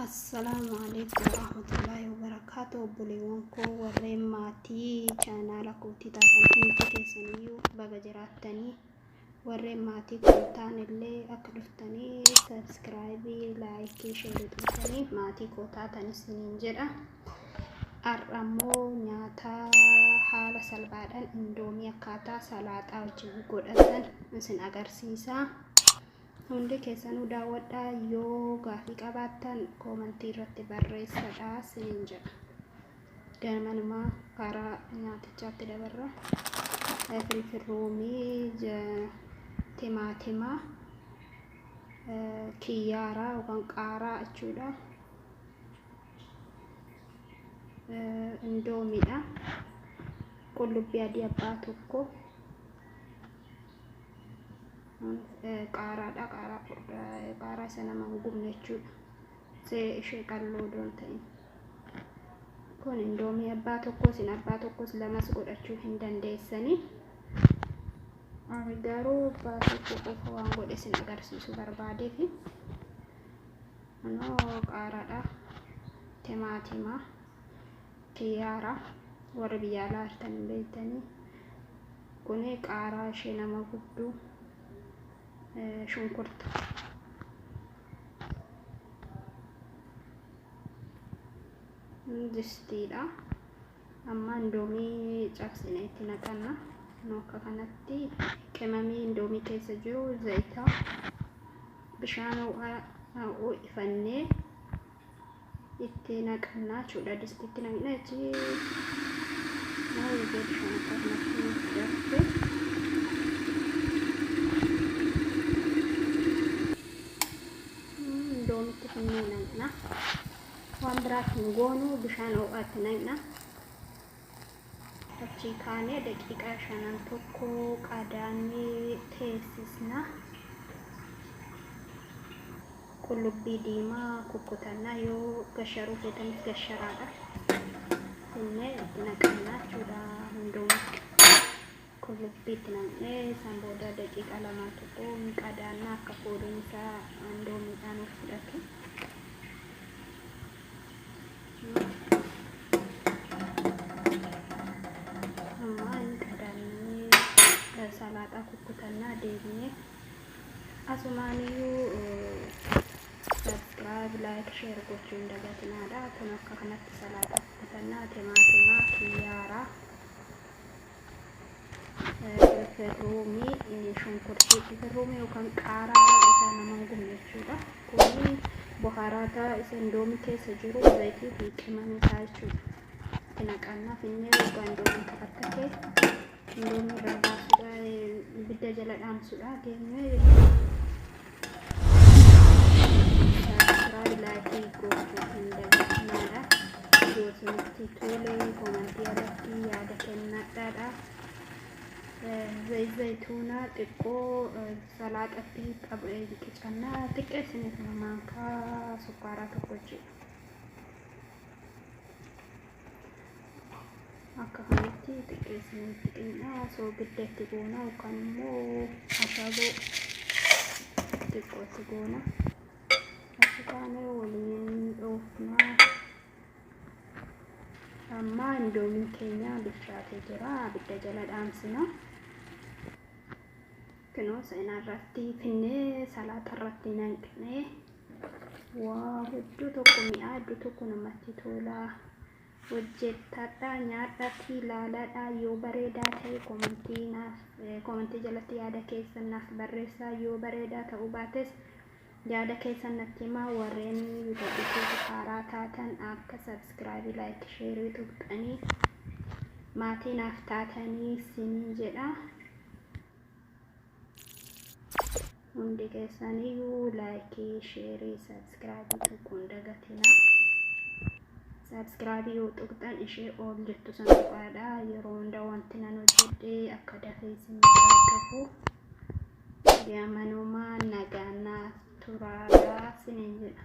Assalaamu alaikum warahmatullaahi wabarakaatu. Obboleewwan koo warreen maatii chaanaala kootii taatan hundi keessaniyyuu baga jiraattanii, warreen maatii koo ta'an illee akka dhuftanii subscribe, like, share tuqxanii maatii koo taatan isiniin jedha. Har'a immoo nyaata haala salphaadhaan indoomii akkaataa salaaxaa wajjin godhatan isin agarsiisa. Hundi keessanuu daawwadhaa, yoo gaafii qabaattan koomantii irratti barreessadhaa isiniin jedha. Gamanumaa karaa nyaatichaatti dabarra. Filfil ruumii, timaatima, kiyyaaraa yookaan qaaraa jechuudha. Indoomiidha. Qullubbii adii abbaa tokko. Qaaraadha. Qaaraa furdaa, qaaraa isa nama hin gubne jechuudha. Ishee qalloo odoon ta'in. Kun indoomii abbaa tokko, isin abbaa tokkos lamas godhachuu hin dandeessanii. Ani garuu abbaa tokko qofa waan godhe isin agarsiisuu barbaadeefi. Kunoo qaaraadha. Timaatima, kiyyaara, warri biyya alaa jirtan hin beektanii. Kuni qaaraa ishee nama gubdu, shunkurta. Distiidha. Amma indoomii cabsine itti naqanna. Akka kanatti qimamii indoomii keessa jiru, zayita, bishaan ho'ifannee itti naqannaa jechuudha. Distiitti naqna achi bishaan akka kanatti danfe. Indoomitti finnee naqna. Waan biraatti hin goonu, bishaan ho'aatti naqna. Achii kaanee daqiiqaa shanan tokko qadaannee teessisna. Qullubbii diimaa kukkutannaa, yoo gasharuu feetanis gasharaadha. Finnee itti naqannaa jechuudha hundumatti. Qullubbii itti naqnee isaan booda daqiiqaa lamaan tokko qadaannaa akka fooliin isaa indoomiidhaan ol fudhatu. Amma inni qadaannee salaaxaa kukkutannaa deebinee. Asumaaniyyuu subscribe, like, share gochuu hin dagatinaadha. Kun akka kanatti salaaxaa kukkutannaa, timaatimaa, kiyyaaraa, filfil ruumii, shunkurtii, filfil ruumii yookaan qaaraa isa nama hin gubne jechuudha. Kuni bohaaraata isa indoomii keessa jiru, zayitii fi qimamii isaa jechuudha. Itti naqannaa finnee yookaan indoomii takattakee indoomii irraa baasuudha, ibidda jala dhaamsuudha geenye jechuudha. Subscribe, like gochuu hin dagatinaadha. Yoo isinitti tole koomantii irratti yaada kennadhaadha. Zayituuna xiqqoo salaaxatti qicannaa xiqqeessiniif maankaa sukkaaraa tokko jechuudha. Akka kanatti xiqqeessinitti qinnaa soogidda itti goona yookaan immoo ashaboo xiqqoo itti goona. Achi kaanee waliin dhoofnaa. Amma indoomiin keenya bilchaatee jira. Abidda jala dhaamsina. Kunoo seenaa irratti finnee salaaxa irratti naqnee, waa hedduu tokko mi'aa, hedduu tokko namatti tola. Hojjettadhaa, nyaadhaatii ilaaladhaa. Yoo bareedaa ta'e koomantii naaf koomantii jalatti yaada keessan naaf barreessaa, yoo bareedaa ta'uu baates yaada keessan natti himaa. Warreen yuutuubii keessa haaraa taatan akka subscribe, like, share tuqxanii maatii naaf taatanii isiniin jedha. Hundi keessaniyyuu like, share, subscribe tuquun dagatinaa. Subscribe yoo tuqxan ishee ol jettu san tuqaadha. Yeroo hunda wanti nan hojjedhe akka dafee isin gahu. Gamanumaa nagaa naaf turaadha isiniin jedha.